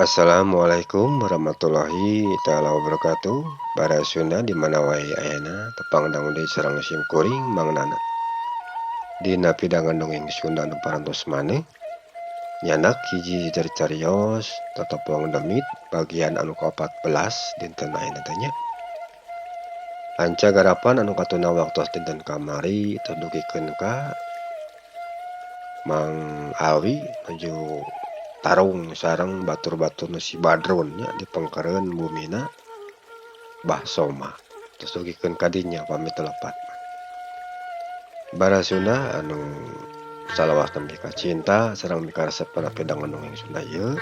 Assalamualaikum warahmatullahi taala wabarakatuh. Bara Sunda di mana wae ayana tepang dangu deui sareng sim kuring Mang Nana. Dina pidangan dongeng Sunda nu parantos maneh nyanak hiji cariyos Totopong Demit bagian anu ka-14 dinten ayeuna teh nya. Anca garapan anu katuna waktos dinten kamari terdugikeun ka Mang Alwi nuju tarung sareng batur-batur nu si Badrun nya di pengkereun bumina Bah Soma. Terus dugikeun ka dinya pamit telepat. Bara Sunda anu salawasna mika cinta sareng mika resep kana pidangan dongeng Sunda ieu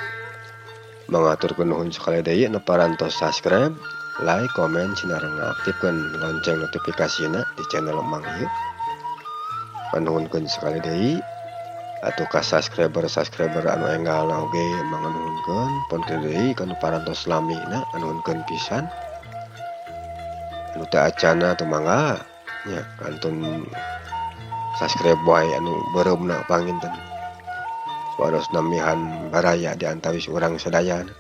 mangaturkeun nuhun sakali deui nu parantos subscribe, like, komen, sinareng ngaktifkeun lonceng notifikasina di channel Mang ieu. Panuhunkeun sakali deui atuh ka subscriber-subscriber anu enggalna oge manganuhunkeun pon deui ka nu parantos lamina anuhunkeun pisan. Anu teu acana teu mangga nya kantun subscribe wae anu beureumna panginten. Supados namihan baraya di antawis urang sadayana.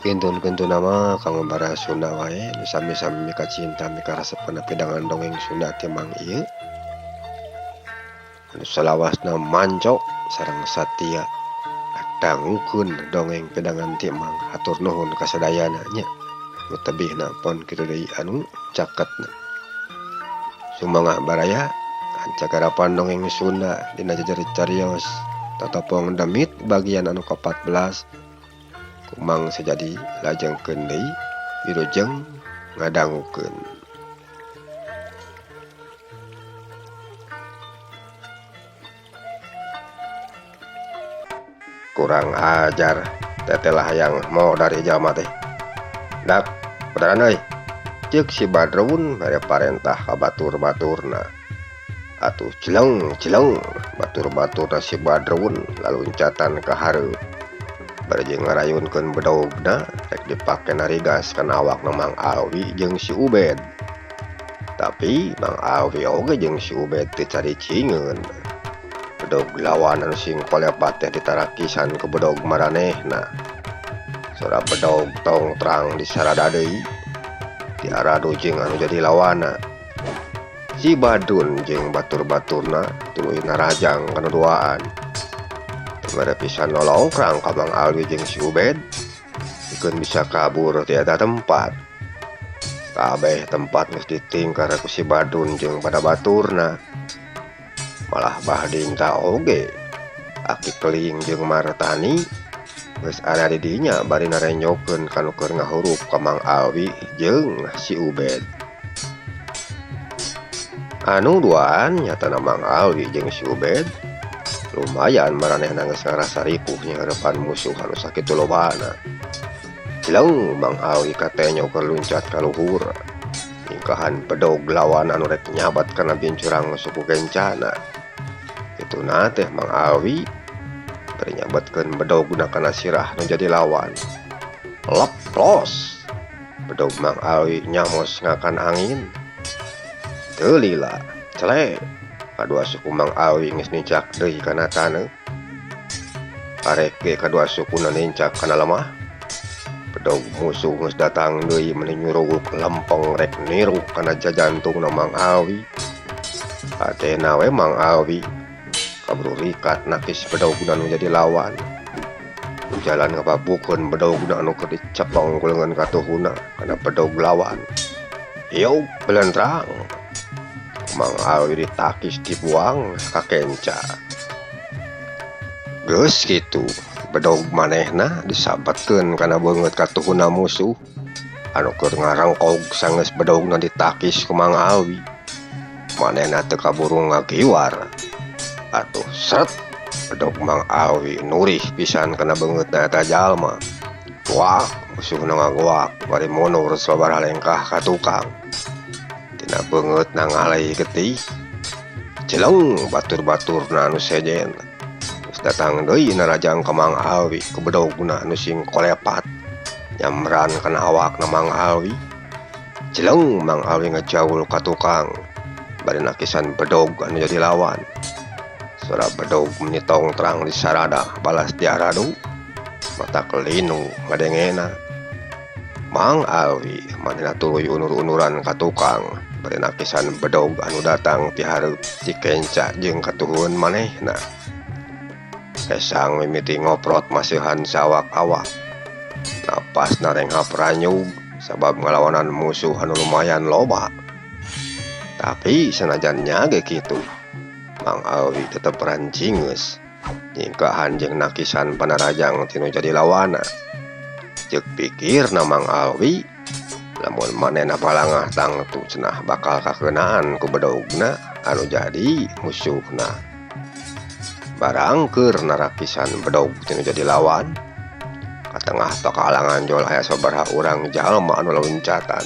Kintun-kintuna mah kanggo bara Sunda wae nu sami-sami mika cinta mika resep kana pidangan dongeng Sunda ti Mang ieu. Anu salawasna manco sareng satia dangukeun dongeng pidangan ti Mang. Hatur nuhun ka sadayana nya. Nu tebihna pon kitu deui anu caketna. Sumangga baraya anca garapan dongeng Sunda dina jejer carios Totopong Demit bagian anu ka-14 Kumang sajadi lajengkeun deui wilujeng ngadangukeun. Kurang ajar tetelah yang mau dari jalma teh. Dak beneran euy. Ceuk si Badrun mere parentah ka batur-baturna. Atuh jeleng-jeleng batur-baturna si Badrun laluncatan ka hareup. Bari jeung ngarayunkeun bedogna rek dipake narigas kana awakna Mang Alwi jeung si Ubed. Tapi Mang Alwi oge jeung si Ubed teu caricingeun. Bedog lawan anu sing kolepat teh ditarakisan ku bedog maranehna. Sora bedog tong terang disarada deui. Diaradu jeung anu jadi lawana. Si Badrun jeung batur-baturna tuluy narajang kana duaan. Mere pisan nolongkrang ka Mang Alwi jeung si Ubed. Pikeun bisa kabur ti eta tempat. Kabeh tempat geus ditingkar ku si Badrun jeung pada baturna. Malah Bahdinta oge Aki Keling jeung Martani geus aya di dinya bari narenjokeun ka nu keur ngahurup ka Mang Alwi jeung si Ubed. Anu duaan nyatana Mang Alwi jeung si Ubed lumayan maranehna geus ngarasa ripuh nyanghareupan musuh anu sakitu lobana. Jeleng Mang Alwi katenyo keur luncat ka luhur. Ningkahan bedog lawan anu rek nyabat kana bincurang suku kencana. Kituna teh Mang Alwi bari nyabatkeun bedogna kana sirah nu jadi lawan. Leplos bedog Mang Alwi nyamos ngakan angin. Teu lila cele kadua suku Mang Alwi geus nincak deui kana taneuh. Arek ge kadua sukuna nincak kana lemah. Bedog musuh geus datang deui meni nyuruguk lempeng rek niru kana jajantungna Mang Alwi. Hatena we Mang Alwi kaburu rikat nakis bedogna nu jadi lawan. Jalan ngababukeun bedogna anu keur dicepeng ku leungeun katuhuna kana bedog lawan. Ieu belentrang. Mang Alwi ditakis dibuang ka kenca. Geus kitu bedog manehna disabatkeun kana beungeut katuhuna musuh anu keur ngarengkog sanggeus bedogna ditakis ku Mang Alwi. Manehna teu kaburu ngagiwar. Atuh sret bedog Mang Alwi nurih pisan kana beungeutna eta jalma. Wah, musuhna ngagoak bari mundur sabaraha lengkah ka tukang. Tina beungeutna ngalei getih. Jeleng batur-baturna anu sejen. Geus datang deui narajang ka Mang Alwi ku bedogna anu sing kolepat. Nyamran kana awakna Mang Alwi. Jeleng Mang Alwi ngajaul ka tukang bari nakisan bedog anu jadi lawan. Sora bedog meni tong terang disarada balas diaradu. Mata kelinu ngadengena. Mang Alwi manehna tuluy unur-unuran ka tukang bari nakisan bedog anu datang ti hareup Cikenca jeung katuhun manehna. Kesang mimiti ngoprot masihan sawak-awak. Napasna renghap ranyug sabab ngalawanan musuh anu lumayan loba. Tapi sanajan nya ge kitu, Mang Alwi tetep rancingeus nyingkahan jeung nakisan panarajang tinu jadi lawana. Ceuk pikirna Mang Alwi, lamun manehna palangah tangtu cenah bakal kakeunaan ku bedogna anu jadi musuhna. Barang keur narakisan bedog tinu jadi lawan, ka tengah pakalangan jol aya sabaraha urang jalma anu loncatan.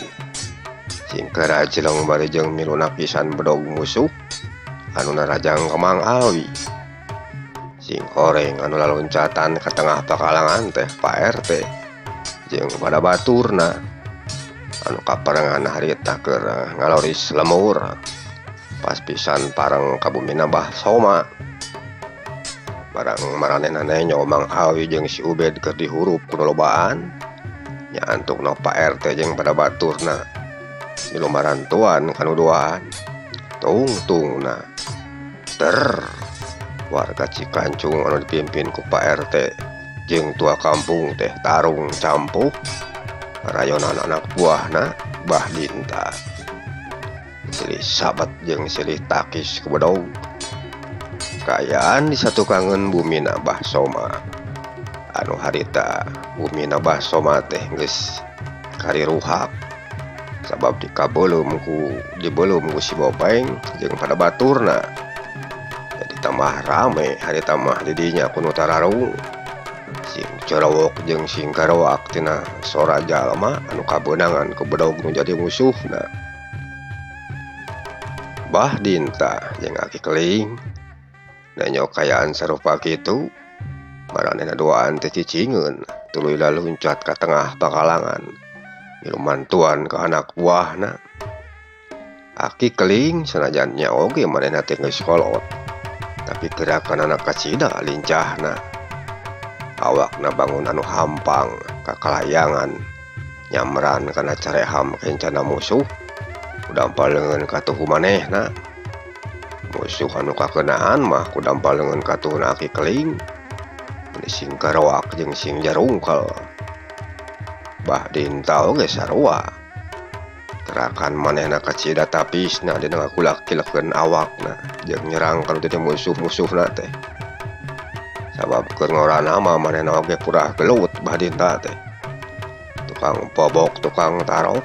Singkera jeleng bari jeung milu nakisan bedog musuh anu narajang ka Mang Alwi. Sing horeng anu laloncatan ka tengah pakalangan teh Pak RT jeung pada baturna anu kaparengan harita keur ngaloris lemur pas pisan pareng ka bumina Bah Soma. Barang maranehna nenyo Mang Alwi jeung si Ubed keur dihurup ku lolobaan nya antukna Pak RT jeung pada baturna milu marantuan kanu duaan. Tungtungna ter warga Cikancung anu dipimpin ku Pak RT jeung tua kampung teh tarung campuh rayonan anak buahna Bah Dinta. Silih sabat jeung silih takis ku bedog. Kaayaan di satukangeun bumina Bah Soma. Anu harita bumina Bah Soma teh geus kariruhak sabab dikabeuleum ku dibeuleum ku si Bopeng jeung pada baturna. Jadi tambah rame harita mah di dinya ku nu tararung. Sing corowok jeung sing garowak tina sora jalma anu kabeunangan ku bedog nu jadi musuhna. Bah Dinta jeung Aki Keling nenyo kaayaan sarupa kitu, maranehna duaan teh cicingeun tuluy laluncat ka tengah pakalangan milu mantuan ka anak buahna. Aki Keling sanajan nya oge manehna teh geus kolot, tapi gerakanana kacida lincahna. Awakna bangun anu hampang kakalayangan nyamran kana careham kencana musuh kudampal leungeun katuhu manehna. Musuh anu kakeunaan mah kudampal leungeun katuhuna Aki Keling meni sing garowak jeung sing jarungkel. Bah Dinta oge sarua gerakan manehna kacida tapisna dina ngakulak-kilekeun awakna jeung nyerang kanu jadi musuh-musuhna teh. Sabab keur ngorana mah manehna oge purah gelut Bah Dinta teh. Tukang pobok, tukang tarok.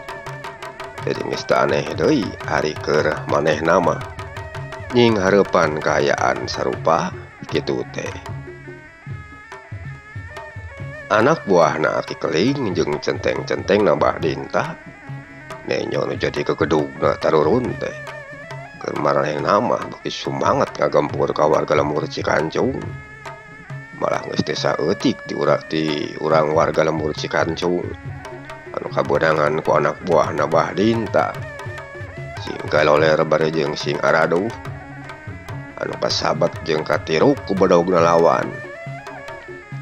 Jadi geus teu aneh deui ari keur manehna mah nying hareupan kaayaan sarupa kitu teh. Anak buahna Aki Keling jeung centeng-centengna Bah Dinta nenyo nu jadi kegedugna tarurun teh. Keur maranehna mah beuki sumanget ngagempur ka warga lembur Cikancung. Malah geus teu saeutik di urang warga lembur Cikancung anu kabeunangan ku anak buahna Bah Dinta. Sing galoler bari jeung sing araduh anu kasabat jeung katiruk ku bedogna lawan.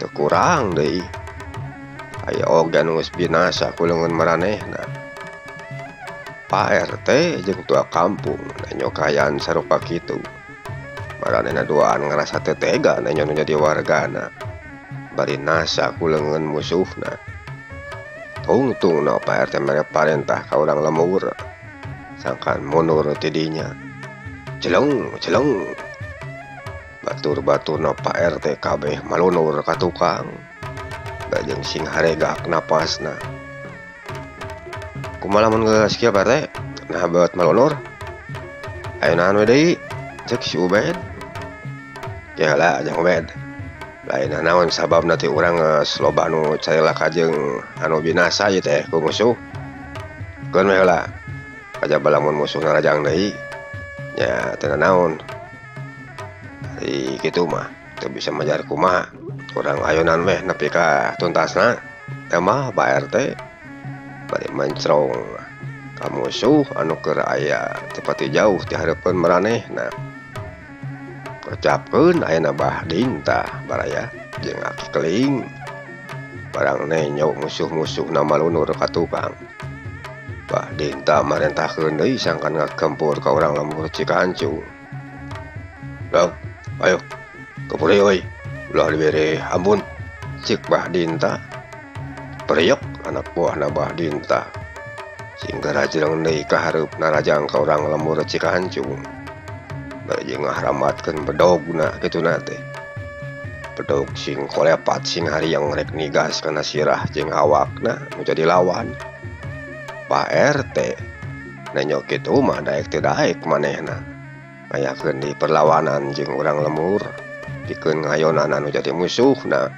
Teu kurang deui aya oge anu geus binasa ku leungeun maranehna. Pak RT jeung tua kampung nenyo kaayaan sarupa kitu. Maranehna duaan ngarasa teu tega nenyo nu jadi wargana bari nasa ku leungeun musuhna. Tungtungna Pak RT mere parentah ka urang lembur sangkan mundur ti dinya. Celeng celeng batur-baturna Pak RT kabeh malunur ka tukang bajeng sing haregak napasna. Kumaha lamun geus kieu Pak RT? Nah beut malunur. Aya naon we deui? Ceuk si Ubed. Ya lah jang Ubed. Lain naon sababna teh urang geus loba anu carilaka jeung anu binasa ieu teh ku musuh. Keun we heula. Kajaba lamun musuh narajang deui nya teu nanaon. Ari kitu mah teu bisa majar kumaha. Urang ayonan weh nepi ka tuntasna. Teh mah Pak RT bari mencrong ka musuh anu keur aya teu pati jauh ti hareupeun maranehna. Kocapkeun ayeuna Bah Dinta baraya jeung Aki Keling. Barang nenyo musuh-musuhna malunur ka tukang. Bah Dinta marentahkeun deui sangkan ngagempur ka urang lembur Cikancung. Dok, ayo kepuri euy, ulah dibere ampun. Cik Bah Dinta. Periok anak buahna Bah Dinta. Sing garajreng deui ka hareup narajang ka urang lembur Cikancung. Bari jeung ngahramatkeun bedogna kituna teh. Bedog sing kolepat sing hariang rek nigas kana sirah jeung awakna nu jadi lawan. Pak RT nenyo kitu mah daek teu daek manehna. Ngayakeun deui perlawanan jeung urang lembur pikeun ngayonan anu jadi musuhna.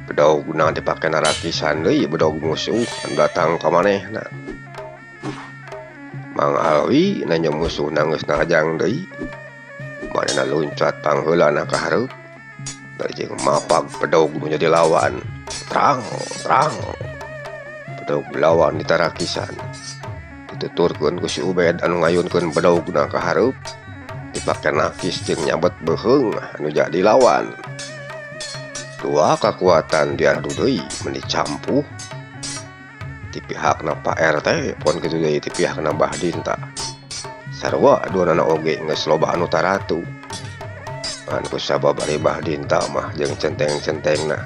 Bedogna dipake narakisan deui bedog musuh anu datang ka manehna. Mang Alwi nenyo musuhna geus narajang deui. Manehna luncat pangheulana ka hareup. Bari jeung mapag bedog nu jadi lawan. Trang trang. Bedog lawan ditarakisan. Dituturkeun ku si Ubed anu ngayunkeun bedogna ka hareup. Dipake nakis jeung nyabet beuheung anu jadi lawan. Dua kakuatan diadu deui meuni campuh. Ti pihakna Pak RT pon kitu deui ti pihakna Bah Dinta. Sarua duanana oge geus loba anu taratu. Ngan kusabab ari Bah Dinta mah jeung centeng-centengna.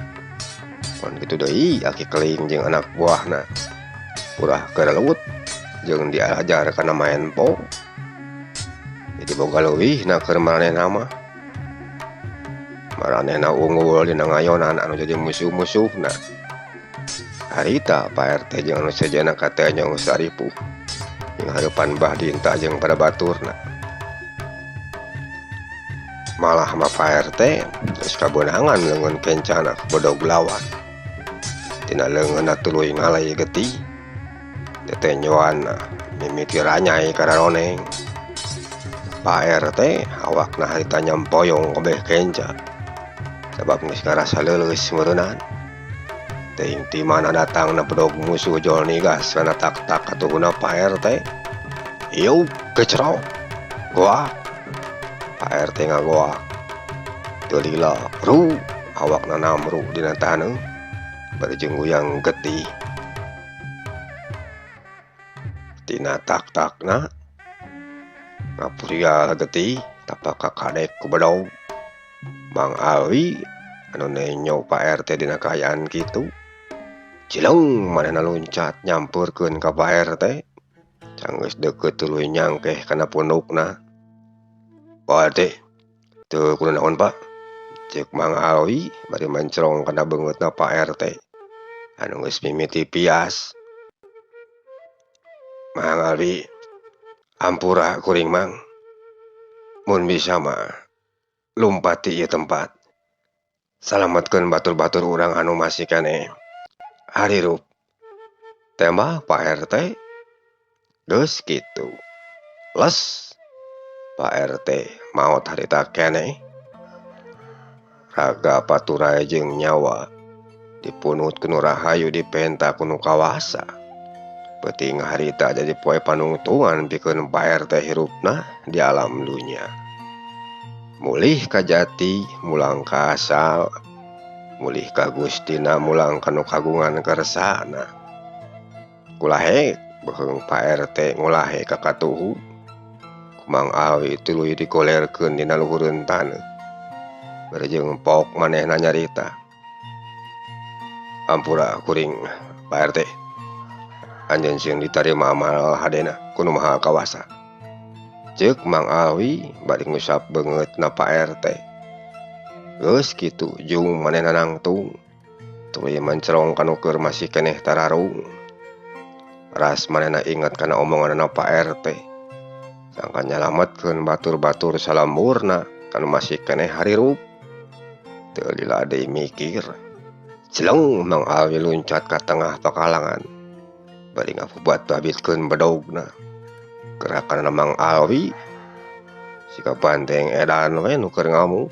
Pon kitu deui aki keling jeung anak buahna. Purah karaleut jeung diajar kana maen po. Jadi boga leuwihna keur maranehna mah. Maranehna unggul dina ngayonan anu jadi musuh-musuhna. Harita Pak RT jeung anu sejenna katenyo geus ripuh. Jeung hareupan Bah Dinta jeung pada baturna. Malah mah Pak RT geus kabeunangan leungeun kencana bedog lawan. Tina leungeunna tuluy ngalai getih. Tetenyoanna mimiti ranyai kararoneng. Pak RT awakna harita nyampoyong kabeh kenca. Sabab geus ngarasa leuleus meureunan. Teuing ti mana datangna bedog musuh jol nigas kana tak-tak katuhuna Pak RT. Ieu kecerok. Goak. Pak RT ngagoak. Teu lila ru awakna namru dina taneuh. Bari jeung nguyang getih. Tina tak-takna ngapurial getih tapak kakadek ku bedog. Mang Alwi anu nenyo Pak RT dina kaayaan kitu. Cileng manehna luncat nyampeurkeun ka Pak RT. Canggeus deukeut tuluy nyangkeh kana pundukna. Pak RT, teu kudu naon Pak? Ceuk Mang Alwi bari mencrong kana beungeutna Pak RT. Anu geus mimiti pias. Mang Alwi, ampura kuring Mang. Mun bisa mah lumpat ti ieu tempat. Salametkeun batur-batur urang anu masih keneh harirup. Tembak Pak RT. Geus kitu. Les Pak RT maot harita keneh. Raga paturay jeung nyawa dipunut ku nu rahayu dipenta ku nu kawasa. Peuting harita jadi poe panungtungan pikeun Pak RT hirupna di alam dunya. Mulih ka jati mulang ka asal, mulih ka Gustina mulang ka nu kagungan kersana. Kulahe beuheung Pak RT ngulahe ka katuhu. Ku Mang Alwi tuluy digolerkeun dina luhureun taneuh. Bari jeung pok manehna nyarita. Ampura kuring Pak RT. Anjeun sieun ditarima amal hadena ku nu Maha Kawasa. Ceuk Mang Alwi bari ngusap beungeutna Pak RT. Geus kitu jung manehna nangtung. Tuluy mencrong ka nu keur masih keneh tararung. Ras manehna inget kana omonganna Pak RT. Sangkan nyalametkeun batur-batur salamburna kanu masih keneh harirup. Teu lila deui mikir. Celeng Mang Alwi luncat ka tengah pakalangan. Bari ngabubat-babitkeun bedogna. Gerakan Mang Alwi siga banteng edan we nu keur ngamuk.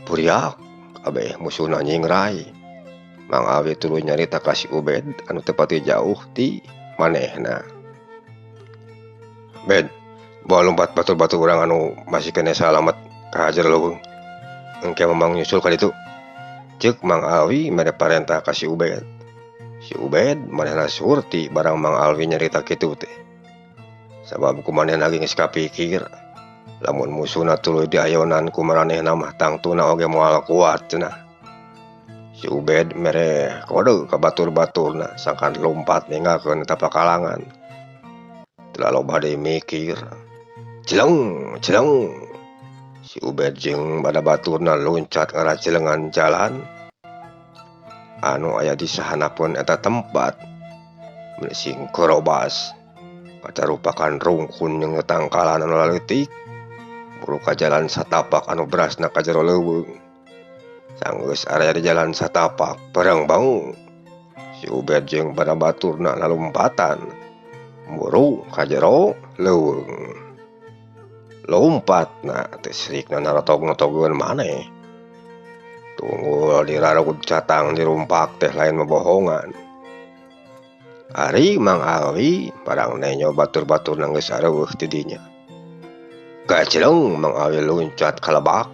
Buriak kabeh musuhna nyingrai. Mang Alwi tuluy nyarita ka si Ubed anu teu pati jauh ti manehna. Bed, bawa lompat batur-batur urang anu masih keneh salamet ka jero leuweung. Engke Mamang nyusul ka ditu. Ceuk Mang Alwi mere parentah ka si Ubed. Si Ubed manehna surti barang Mang Alwi nyarita kitu teh. Sabab ku manehna ge geus kapikir lamun musuhna tuluy diayonan ku maranehna mah tangtuna oge moal kuat cenah. Si Ubed mere kode ka batur-baturna sangkan lompat ninggalkeun eta pakalangan. Teu loba deui mikir. Celeng, celeng. Si Ubed jeung bada baturna loncat ngaracelengan jalan anu aya di sahanapeun eta tempat. Sing korobas kacarupakan rungkun jeung tangkalan anu laleutik. Buru ka jalan satapak anu berasna ka jero leuweung. Sanggeus area di jalan satapak pereng bang. Si Ubed jeung bada baturna lalumpatan. Buru ka jero leuweung. Lompatna teh sirikna narotog-rotogeun maneh. Tunggul dirarugud catang dirumpak teh lain bobohongan. Ari Mang Alwi barang nenyo batur-baturna geus areuweuh ti dinya. Gaceleng Mang Alwi loncat ka lebak,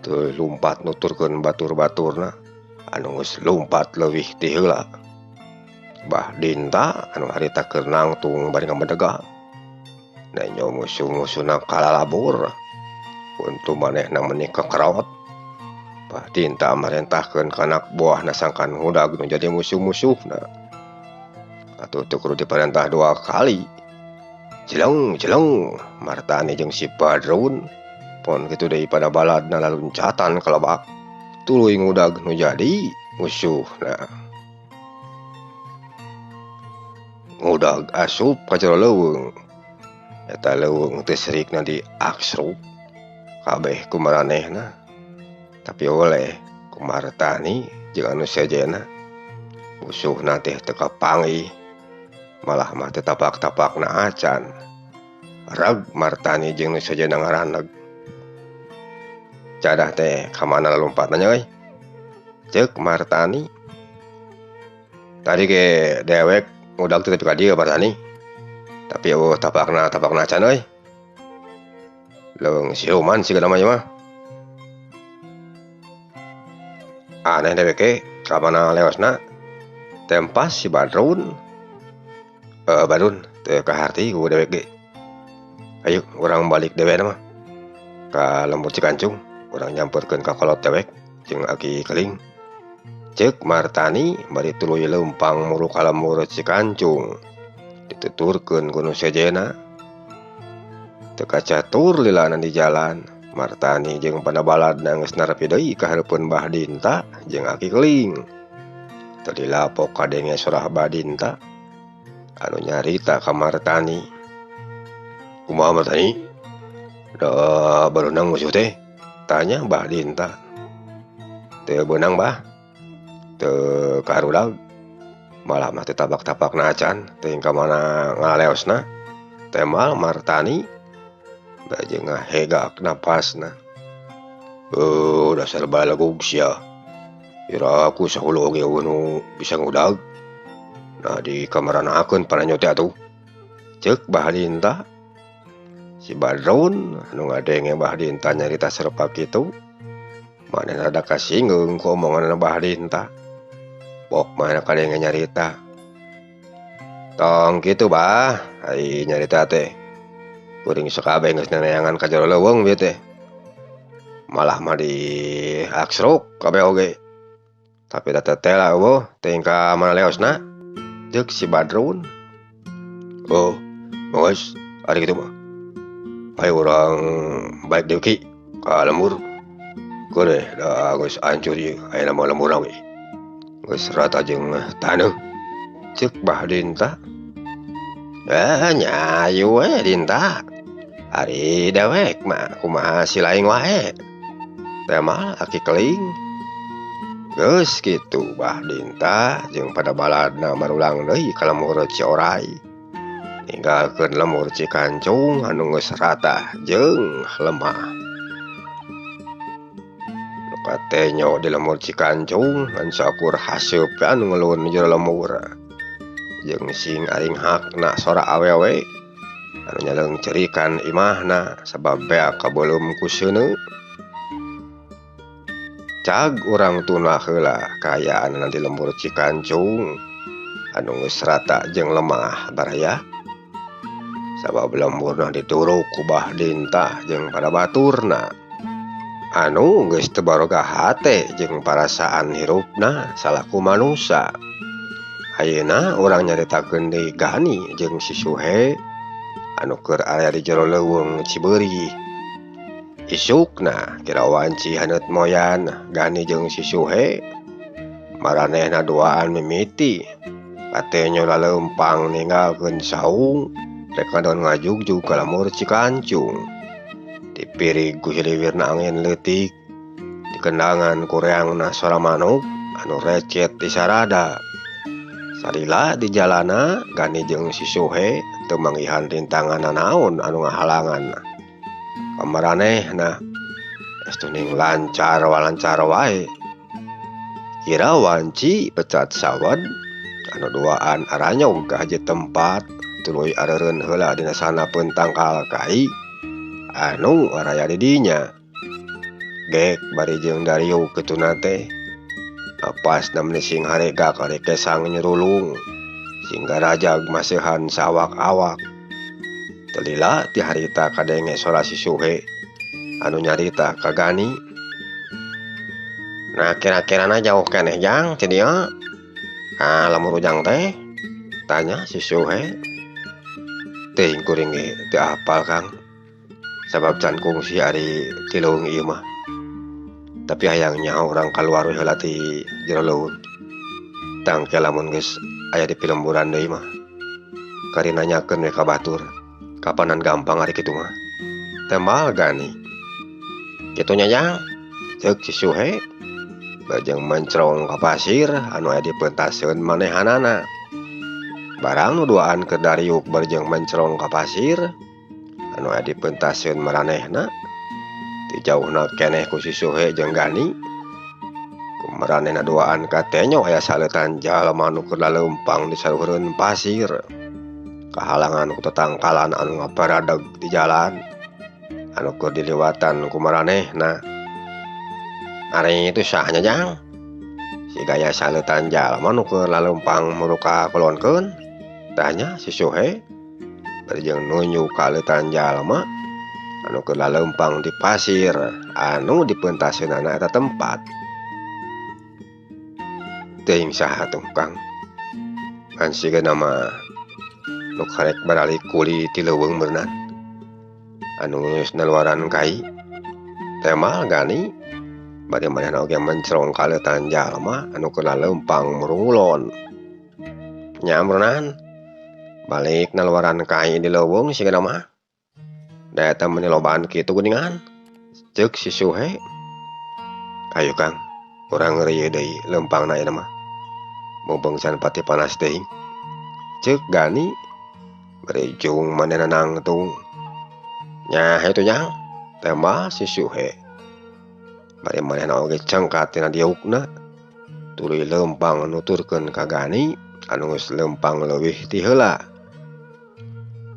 teu lumpat nuturkeun batur-baturna anu geus lumpat leuwih ti heula. Bah Dinta anu harita keur nangtung bari ngamedegah. Nenyo musuh-musuhna kalalabur. Untu manehna meuni kekerot. Bah Dinta marentahkeun ka anak buahna sangkan hudag nu jadi musuh-musuhna. Atuh teu kudu diparentah dua kali. Jeleng jeleng Martani jeung si Badrun pon kitu deui pada baladna laluncatan ka lebak. Tuluy ngudag nu jadi musuhna. Ngudag asup ka jero leuweung. Eta leuweung teh sirikna di aksruk kabeh ku maranehna. Tapi oleh ku Martani jeung anu sejenna musuhna teh teu kapanggih. Malah mah teu tapak-tapakna acan. Reg Martani jeung nu sejenna ngaraneg. Cadah teh ka mana lalumpatna nya euy? Ceuk Martani. Tadi ge dewek ngudag teh tepi ka dieu Martani. Tapi eueuh tapakna tapakna acan euy. Leuweung siluman siga namanya mah. Aneh dewek ge ka mana leosna? Tempas si Badrun. Badrun teu kaharti ku dewek ge. Ayo urang balik dewe mah. Ka lembur Cikancung, urang nyamperkeun ka kolot dewek jeung Aki Keling. Ceuk Martani bari tuluy leumpang muru ka lembur Cikancung. Dituturkeun ku nu sejenna. Teu kacatur lilana di jalan, Martani jeung panabaladna geus narepi deui ka hareupeun Bah Dinta jeung Aki Keling. Teu dilapok kadenge sorah Bah Dinta anu nyarita ka Martani. Kumaha Martani? Da beunang musuh teh? Tanya Bah Dinta. Teu beunang Bah. Teu karudag. Malah mah teu tabak-tapakna acan, teuing ka mana ngaleosna. Temal Martani baju ngahegak napasna. Oh, dasar balagog sia. Ira aku sahulu oge eueuh nu bisa ngudag. Nah di kamaranakeun pananyo teh atuh. Ceuk Bah Dinta. Si Badrun anu ngadenge Bah Dinta nyarita sarupa kitu, manehna rada kasinggung ku omonganna Bah Dinta. Pok manehna kadenge nyarita. Tong kitu Bah, ai nyarita teh. Kuring sakabeh geus neneangan ka jero leuweung ieu teh. Malah mah di aksruk kabeh oge. Tapi da tetela eueuh teuing ka mana leosna. Ceuk si Badrun. Oh, geus ari kitu mah. Ayo urang balik deui ki ka lembur. Keun da geus hancur ieu ayeuna mah lemburna we. Geus rata jeung taneuh. Ceuk Bah Dinta. Nyayu we Dinta. Ari dewek mah kumaha si laing wae. Temal Aki Keling. Geus kitu Bah Dinta jeung pada baladna marulang deui ka lembur Cioray. Ninggalkeun lembur Cikancung anu geus rata jeung lemah. Nu katenyo di lembur Cikancung ngan sakur haseup anu ngelun di jero lembur. Jeung sing aringhakna sora awewe anu nyaleung cerikan imahna sabab beak kabeuleum ku seuneu. Cag urang tuna heula kaayaan di lembur Cikancung anu geus rata jeung lemah baraya. Sabab lemburna dituruk ku Bah Dintah jeung para baturna. Anu geus teu baroga hate jeung parasaan hirupna salaku manusa. Ayeuna urang nyaritakeun deui Gani jeung si Suhe anu keur aya di jero leuweung Cibeurih. Isukna kira wanci haneut moyan Gani jeung si Suhe maranehna duaan mimiti katenyo laleumpang ninggalkeun saung rek ngadon ngajugjug ka lembur Cikancung. Dipirig ku hiliwirna angin leutik dikendangan ku reangna sora manuk anu recet di sarada. Salila di jalana Gani jeung si Suhe teu manggihan rintangan nanaon anu ngahalangan. Kamaranehna estuning lancar walancar wae. Kira wanci pecat sawad anu duaan aranyog ka hiji tempat tuluy areureun heula dina sanapeun tangkal kai anu araya di dinya. Gek bari jeung dariuk kituna teh. Napasna meuni sing harega kari kesang nyurulung sing garajag maseuhan sawak-awak. Telila ti harita kadenge sora si Suhe anu nyarita ka Gani. Nah kira-kirana jauh keneh jang ti dieu ka lembur ujang teh? Tanya si Suhe. Teuing kuring ge teu apal Kang, sabab can kungsi ari ti leuweung ieu mah. Tapi hayang nyaho urang kaluar we heula ti jero leuweung. Tangke lamun geus aya di pilemburan deui mah kari nanyakeun we ka batur. Kapanan gampang ari kitu mah. Tembal Gani. Kitu nya jang, ceuk si Suhe. Bajeng mencrong ka pasir anu aya di pentaseun manehanana. Barang nu duaan keur dariuk barjeng mencrong ka pasir anu aya di pentaseun maranehna. Ti jauhna keneh ku si Suhe jeung Gani. Kumaranehna duaan katenyo aya saleutan jalma anu keur laleumpang di saluhureun pasir. Kahalangan ku tetangkalan anu ngaparadeg di jalan anu keur diliwatan ku maranehna. Ari itu sahnya jang? Si gaya saleutan jalma nu keur laleumpang muruka kulonkeun? Tanya si Suhe bari jeung nunjuk ka leutan jalma anu keur laleumpang di pasir anu dipeuntaseunana eta tempat. Teuing saha tuh Kang? Ngan sigana mah nu karek baralik kuli ti leuweung meurnan anu geus naluaran kai. Temal Gani bari manehna oge mencrong ka leutan jalma anu keur laleumpang murungulon. Nya meurnan balik naluaran kai di leuweung sigana mah. Da eta meuni lobaan kitu geuningan, ceuk si Suhe. Ayo Kang, urang ngeureuyeuh deui leumpangna ieu mah. Mumpung can pati panas teuing, ceuk Gani bari jung manehna nangtung. Nya hayu jang, tembal si Suhe. Bari manehna oge cengkat tina diukna tuluy leumpang nuturkeun ka Gani anu geus leumpang leuwih ti heula.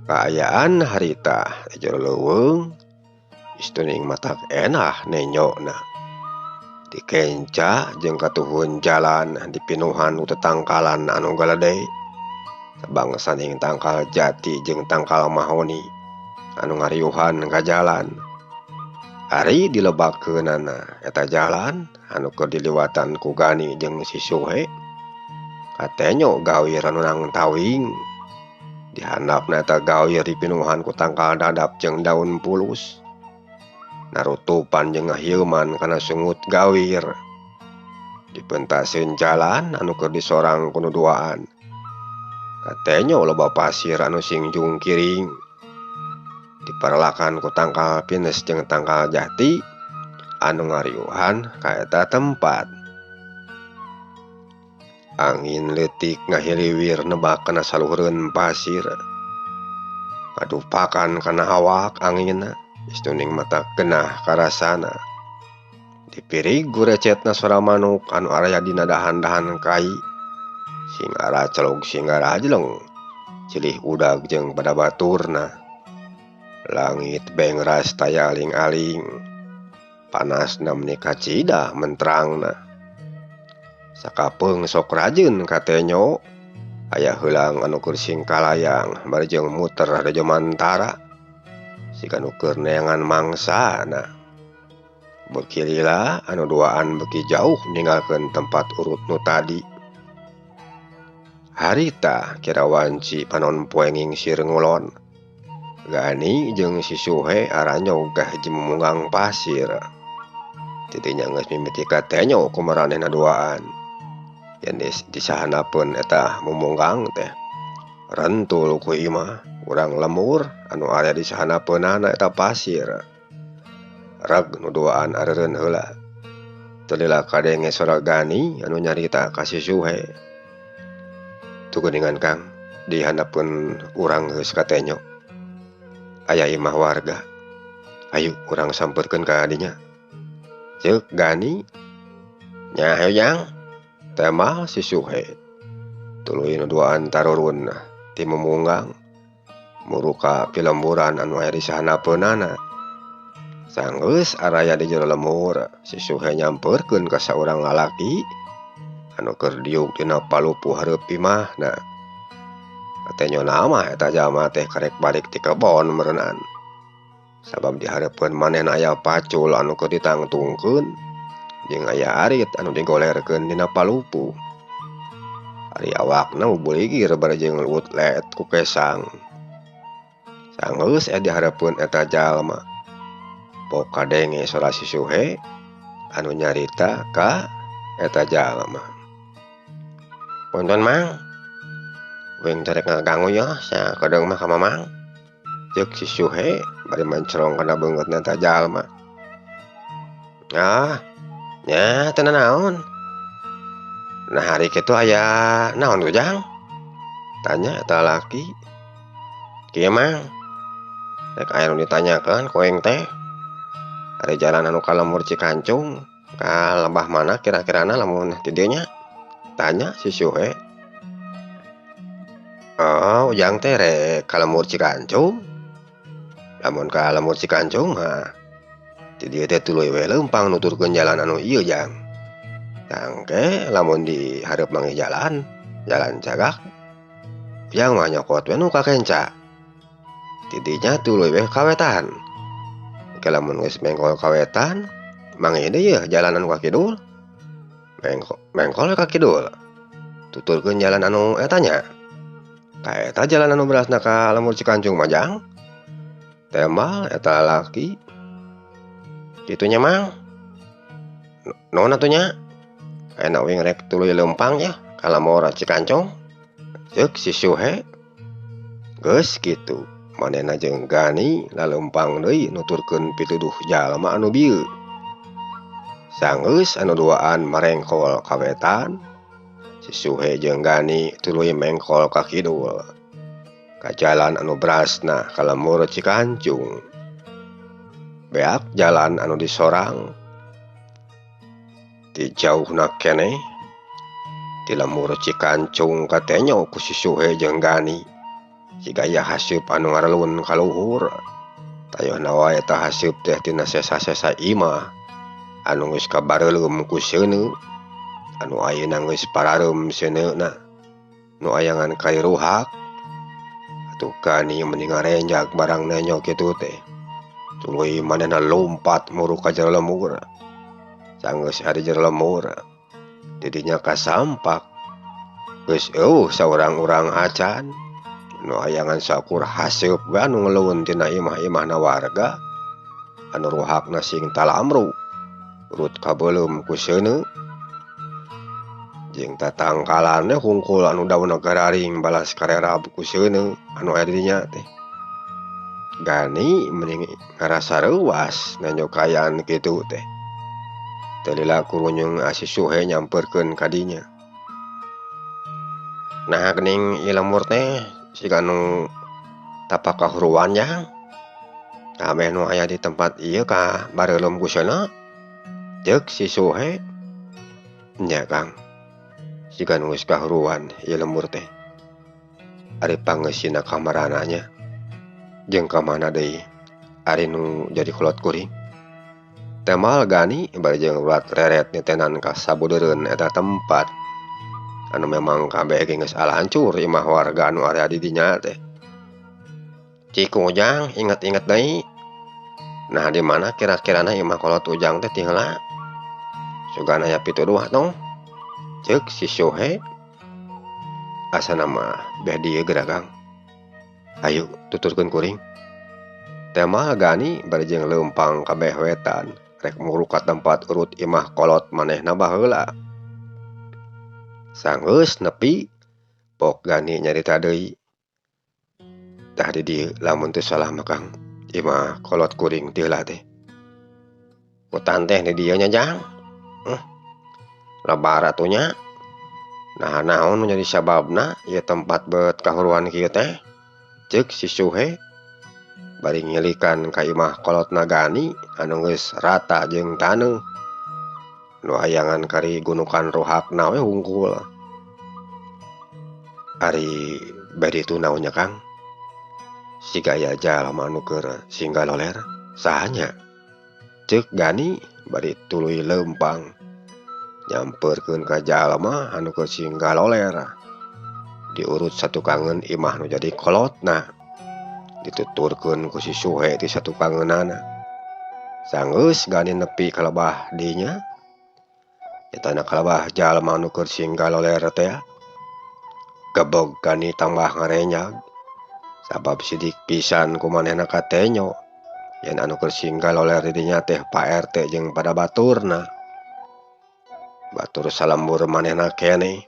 Kaayaan harita di jero leuweung istuning matak enah nenyona. Dikenca jeung katuhun jalan dipinuhan ku tetangkalan anu galede. Sabangsaning tangkal jati jeung tangkal mahoni anu ngariuhan ka jalan. Ari dilebakeunana eta jalan anu keur diliwatan ku Gani jeung si Suhe. Katenyo gawir anu nang tawing. Di handapna eta gawir dipinuhan ku tangkal dadap jeung daun pulus. Narutupan jeung ngahieuman kana sungut gawir. Dipentaseun jalan anu keur disorang ku nu duaan. Katenyo loba pasir anu sing jungkiring. Diparelakan ku tangkal pinus jeung tangkal jati anu ngariuhan ka eta tempat. Angin leutik ngahiliwir nebak kana saluhureun pasir. Ngadupakan kana awak anginna istuning mata genah karasana. Dipirig gurecetna sora manuk anu araya dina dahan-dahan kai. Sing aracelog sing arajleng cilih udag jeung pada baturna. Langit bengras taya aling-aling. Panasna meuni kacida mentrangna. Sakapeung sok rajin katenyo aya heulang anu keur singkalayang bari jeung muter rejo mantara siga nu keur neangan mangsana. Beuki lila anu duaan beuki jauh ninggalkeun tempat urut nu tadi. Harita kira wanci panon poe ngingsir ngulon. Gani jeung si Suhe aranyog ka hiji mumunggang pasir. Tidinya geus mimiti katenyo ku maranehna duaan. Yen disahanapeun eta mumunggang teh rentul ku imah urang lemur anu aya di sahanapeunana eta pasir. Reg nu duaan areureun heula. Teu lila kadenge sora Gani anu nyarita ka si Suhe. Tuh geuningan Kang, di handapeun urang geus katenyo. Aya imah warga. Ayo urang sampeurkeun ka dinya. Ceuk Gani. Nya hayu Jang. Temal si Suhe. Tuluy nu duaan tarurun ti mumunggang muruka pilemburan anu aya di sahanapeunana. Sanggeus araya di jero lemur, si Suhe nyampeurkeun ka saurang lalaki anu keur diuk dina palupuh hareup imahna. Katenyona mah eta jalma teh karek balik ti kebon meureunnan. Sabab dihareupeun manehna aya pacul anu keur ditangtungkeun jeung aya arit anu digolerkeun dina palupuh. Ari awakna bubuligir bari jeung luwut leet ku kesang. Sanggeus aya dihareupeun eta jalma. Pok kadenge sora si Suhe anu nyarita ka eta jalma. Punten Mang, wing terek ngaganggu ya, sakedeung mah ka Mamang. Ceuk si Suhe bari mencerong kana beungeutna eta jalma. Ah, nya teu nanaon. Nah hari kitu aya naon tuh Jang? Tanya eta laki. Kieu Mang, rek aya nu ditanyakeun ku aing teh. Ari jalan anu ka lembur Cikancung ka lembah mana kira-kirana lamun ti dieu nya? Tanya si Suhe. Oh, Ujang teh rek ka lembur Cikancung. Lamun ka lembur Cikancung mah ti dieu teh tuluy we leumpang nuturkeun jalan anu ieu Jang. Tangke lamun di hareup manggih jalan, jalan cagak. Ujang mah nyokot we nu ka kenca. Ti dinya tuluy we ka wetan. Ke lamun geus mengkol ka wetan, manggih deui yeuh jalan anu ka kidul. Mengkol ka kidul. Tuturkeun jalan anu eta nya. Ka eta jalan anu berasna ka lembur Cikancung mah Jang. Tembal eta lalaki. Kitu nya Mang. Naon atuh nya? Ayeuna uing rek tuluy leumpang ya ka lembur Cikancung. Ceuk si Suhe. Geus kitu. Manehna jeung Gani laleumpang deui nuturkeun pituduh jalma anu bieu. Sanggeus anu duaan marengkol ka wetan, si Suhe jeung Gani tuluy mengkol ka kidul. Ka jalan anu berasna ka lembur Cikancung. Beak jalan anu disorang. Ti jauhna keneh ti lembur Cikancung katenyo ku si Suhe jeung Gani. Siga aya haseup anu ngarelun ka luhur. Tayohna wae eta haseup teh tina sesa-sesa imah anu geus kabareuleum ku seuneu, anu ayeuna geus parareum seuneuna, nu ayangan kairuhak. Atuh Gani mending ngarenjak barang nenyo kitu teh. Tuluy manehna lompat muru ka jero lemur. Sanggeus ari jero lemur, didinya kasampak. Geus eueuh saurang-urang acan. Nu ayangan sakur haseup we anu ngeluun tina imah-imahna warga anu ruhakna sing talamru urut kabeuleum ku seuneu. Jeung tatangkalan we hungkul anu daunna gararing balas karerab ku seuneu anu aya di dinya teh. Gani mending ngarasa reuas nanyo kaayaan kitu teh. Teu lila kurunyung si Suhe nyamperkeun ka dinya. Nah geuning ieu lembur teh siga nu tapak kahuruan Jang. Kabeh nu aya di tempat ieu ka bareuleum ku seuneu. Ceuk si Suhe. Nya Kang, siga nu geus kahuruan ieu lembur teh. Ari pangeusina kamarana nya jeung ka mana deui ari nu jadi kolot kuring. Temal Gani bari jeung ulat reret nitenan ka sabudeureun eta tempat anu memang kabeh ge geus alahancur imah warga anu area di dinya teh. Cik Ujang inget-inget deui. Nah di mana kira-kirana imah kolot Ujang teh ti heula? Sugan aya pituduh atuh. Ceuk si Suhe. Asana mah beh dieu geura Kang. Ayo tuturkeun kuring. Temal Gani bari jeung leumpang kabeh wetan rek muruk ka tempat urut imah kolot manehna baheula. Sanggeus nepi pok Gani nyarita deui. Tah di dieu lamun teu salah mah Kang, imah kolot kuring ti heula teh. Hutan teh di dieu nya Jang. Lebar atuh nya. Nah naon nu jadi sababna ieu tempat beut kahuruan kieu teh? Ceuk si Suhe bari ngilikan ka imah kolotna Gani anu geus rata jeung taneuh. Nu hayangan kari gunukan ruhakna we hungkul. Ari bari itu naon nya Kang? Siga aya jalma anu keur singgah loler saha nya? Ceuk Gani bari tuluy leumpang nyamperkeun ka jalma anu keur singgah loler. Diurut satukangeun imah nu jadi kolotna. Dituturkeun ku si Suhe ti satukangeunana. Sanggeus Gani nepi ka lebah dinya. Nyatana kalebah jalma anu keur singgah loler teh. Gebeg Gani tambah ngarenyag. Sabab sidik pisan ku manehna katenyo yen anu keur singgah loler di dinya teh Pak RT jeung pada baturna. Batur salembur manehna keneh.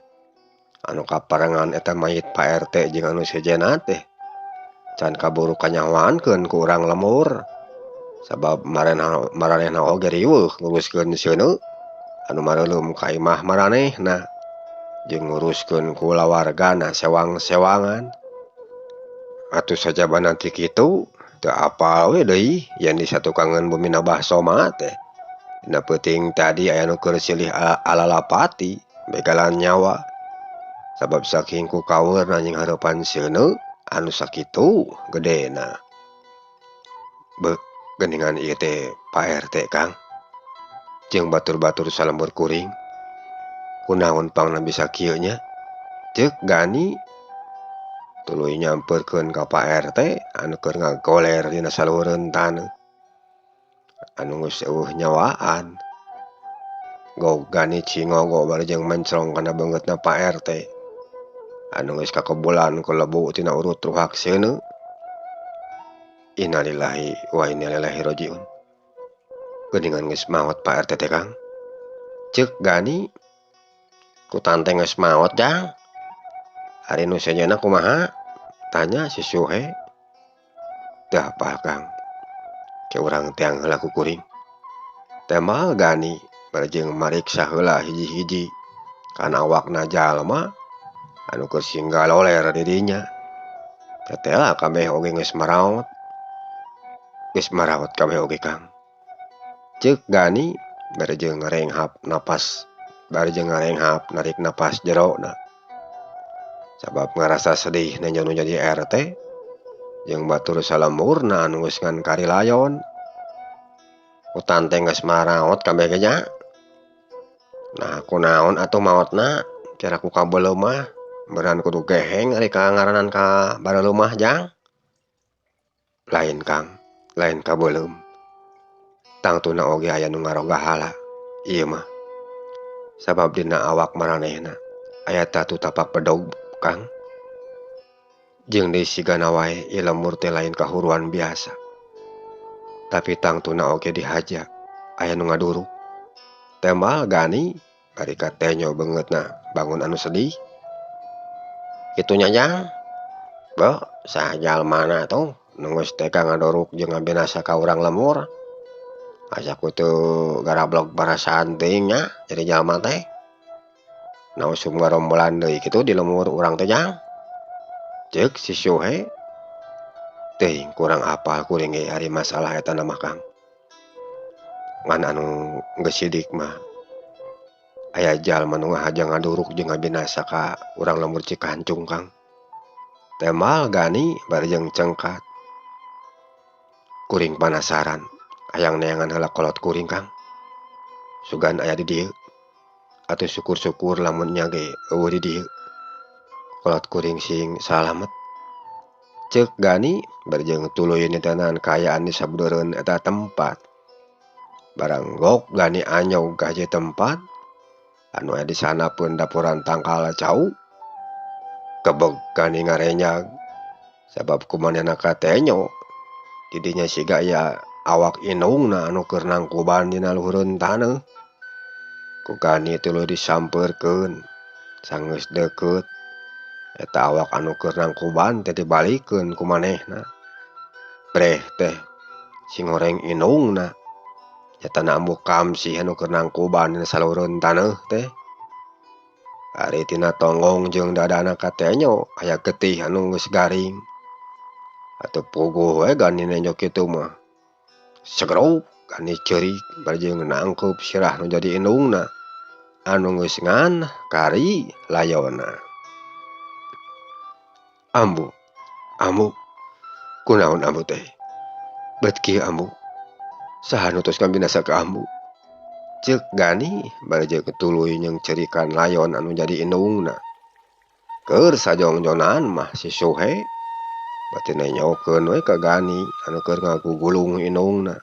Anu kaparengan eta mayit Pak RT jeung anu sejenna teh can kaburu kanyahoankeun ku urang lembur. Sabab maranehna oge riweuh nguruskeun seuneu anu mareuleum ka imah maranehna jeung nguruskeun kulawargana sewang-sewangan. Atuh sajabana ti kitu teu apal we deui yen di satukangeun bumi Abah Soma teh. Dina peuting tadi aya nu keur silih alalapati begalan nyawa. Sabab saking ku kaweurna jeung hareupan seuneu anu sakitu gedena. Beuh geuningan ieu teh Pak RT Kang. Jeung batur-batur salembur kuring. Kunaon pangna bisa kieu nya? Ceuk Gani tuluy nyamperkeun ka Pak RT anu keur ngagoler dina saluhureun taneuh. Anu geus eueuh nyawaan. Gog Gani cingogo bari jeung mencrong kana beungeutna Pak RT. Anu geus kakebulan ku lebu tina urut ruhak seuneu. Innalillahi wa inna ilaihi rajiun. Geuningan geus maot Pak RT teh Kang. Ceuk Gani ku tante geus maot Jang. Ari nu sejenna kumaha? Tanya si Suhe. Teu apal Kang. Ke urang teang heula ku kuring. Temal Gani bari jeung mariksa heula hiji-hiji kana awakna jalma anu keur singgah loler di dinya. Tetela kabeh oge geus maraot. Geus maraot kabeh oge Kang. Ceuk Gani bari jeung ngarenghap napas, bari jeung ngarenghap narik napas jerona. Sabab ngarasa sedih nenjo nu jadi RT jeung batur salemburna anu geus ngan karilayon. Hutan teh geus maraot kabeh ge nya. Nah kunaon atuh maotna cara ku kabeuleum mah beran kudu geheng ari ka ngaranan ka bareuleum mah Jang. Lain Kang, lain kabeuleum. Tangtuna oge aya nu ngarogahala ieu mah. Sabab dina awak maranehna aya tatu tapak bedog Kang. Jeung deui sigana wae ieu lembur teh lain kahuruan biasa. Tapi tangtuna oge dihaja aya nu ngaduruk. Tembal Gani bari katenyo beungeutna bangun anu sedih. Kitu nya Jang. Beuh saha jalmana tuh nu geus teka ngadoruk jeung ngabinasa ka urang lembur. Asa ku teu garablog parasaan teuing nya jadi jalma teh. Naon usum garombolan deui kitu di lembur urang teh Jang. Ceuk si Suhe. Teuing kurang apal kuring ge ari masalah eta mah Kang. Ngan anu geus sidik mah aya jalma nu ngahaja ngaduruk jeung ngabinasa ka urang lembur Cikancung Kang. Temal Gani bari jeung cengkat. Kuring panasaran hayang neangan heula kolot kuring Kang. Sugan aya di dieu. Atuh syukur-syukur lamun nya ge eueuh di dieu. Kolot kuring sing salamet. Ceuk Gani bari jeung tuluy nitenan kaayaan di sabudeureun eta tempat. Barang gok Gani anyog ka hiji tempat anu aya di sanapeun dapuran tangkal cau. Kebeg Gani ngarenyag sabab kumanehna katenyo di dinya siga aya awak indungna anu keur nangkuban dina luhureun taneuh. Ku Gani tuluy disampeurkeun sanggeus deukeut. Eta awak anu keur nangkuban teh dibalikeun ku manehna. Breh teh sing horeng indungna. Nyatana ambu Kamsih anu keur nangkuban dina saluhureun taneuh teh. Ari tina tonggong jeung dadana katenyo aya getih anu geus garing. Atuh puguh we Gani nenjo kitu mah. Segeruk Gani ceurik bari jeung nangkeup sirah nu jadi indungna anu geus ngan kari layonna. Ambu, ambu, kunaon ambu teh? Bet kieu ambu, saha nu tos ngabinasa ka ambu? Ceuk Gani bari jeung tuluy nyeungceurikan layon anu jadi indungna. Keur sajongjonan mah si Suhe bati nenyokeun we ka Gani anu keur ngagugulung indungna.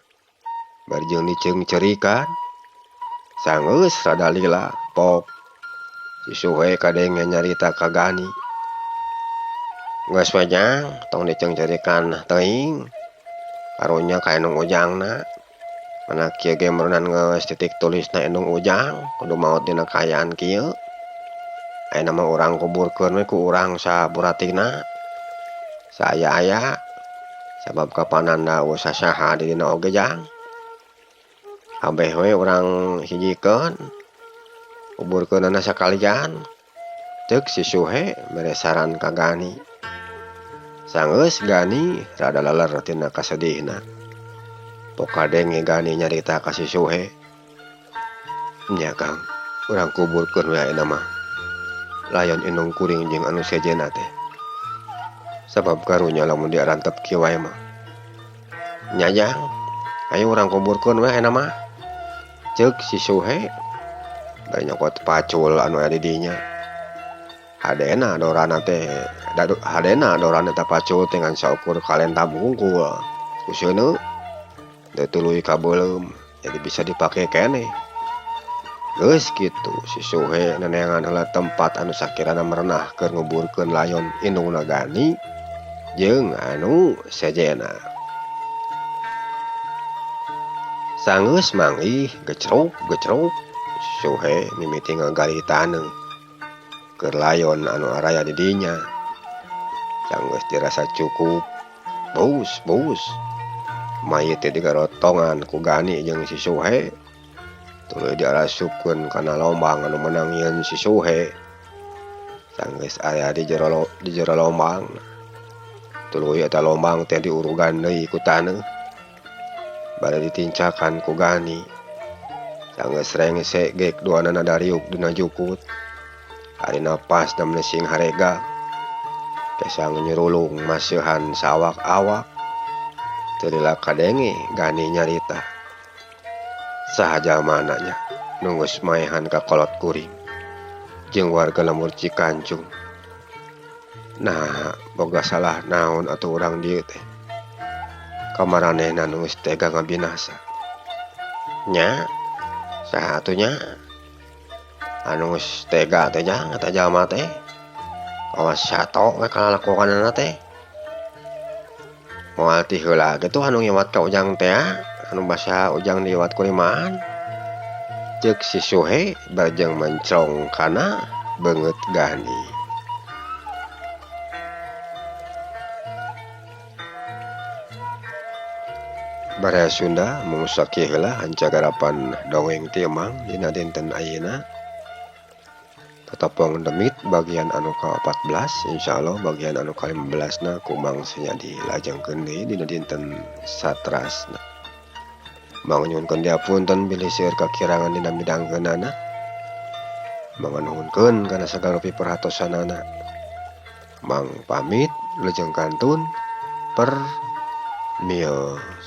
Bari jeung diceungceurikan sanggeus rada lila pok. Si Suhe kadenge nyarita ka Gani. Geus we jang, tong diceungceurikan teuing. Karunya ka indung Ujangna. Mana kieu ge meureunan geus titik tulisna indung Ujang kudu maot dina kaayaan kieu. Ayeuna mah urang kuburkeun we ku urang saburatina. Saaya-aya sabab kapananda eueuh sasaha di dina oge jang. Kabeh we urang hijikeun. Kuburkeunana sakalian. Ceuk si Suhe mere saran ka Gani. Sanggeus Gani rada leler tina kasedihna. Pok kadenge Gani nyarita ka si Suhe. Nya Kang, urang kuburkeun we ayeuna mah. Layon indung kuring jeung anu sejenna teh. Sabab karunya lamun diarantep kieu wae mah. Nya jang, ayo urang kuburkeun we ayeuna mah. Ceuk si Suhe bari nyokot pacul anu aya di dinya. Hadena dorana teh, hadena dorana eta pacul teh ngan saukur kalenta bungkul. Ku seuneu teu tuluy kabeuleum jadi bisa dipake keneh. Geus kitu si Suhe neneangan heula tempat anu sakirana merenah keur nguburkeun layon indungna Gani jeung anu sejenna. Sanggeus manggih gecruk-gecruk Suhe mimiti ngagali taneuh keur layon anu araya di dinya. Sanggeus dirasa cukup, bus-bus mayit teh digarotongan ku Gani jeung si Suhe. Tuluy diarasupkeun kana lombang anu meunang yeun si Suhe. Sanggeus aya di jero lombang, tuluy eta lombang teh diurugan deui ku taneuh. Bari ditincakan ku Gani. Sanggeus rengse gek duanana dariuk dina jukut. Ari napas da meuni sing harega. Kesang nyurulung maseuhan sawak-awak. Teu lila kadenge Gani nyarita. Saha jalmana nya nu geus maehan ka kolot kuring jeung warga lembur Cikancung. Nah, boga salah naon atuh urang dieu teh. Kamaranehna nu geus tega ngabinasa. Nya, saha atuh nya? Anu geus tega teh jang eta jalma teh. Kawas sato we kalalakuanana teh. Moal ti heula ge tuh anu ngiwat ka Ujang teh anu basa Ujang diiwat ku limaan. Ceuk si Suhe bari jeung mencrong kana beungeut Gani. Baraya Sunda mung sakieu heula hancagarapan dongeng ti Emang dina dinten ayeuna. Tatapong demit bagian anu ka-14, insyaallah bagian anu ka-15 na ku Mang Senya dilajengkeun deui dina dinten satrasna. Mang nyuhunkeun diapunten bilih seueur kakirangan dina midangkeunana. Mang nuhunkeun kana sagala rupi perhatosanana. Mang pamit lejeng kantun permios.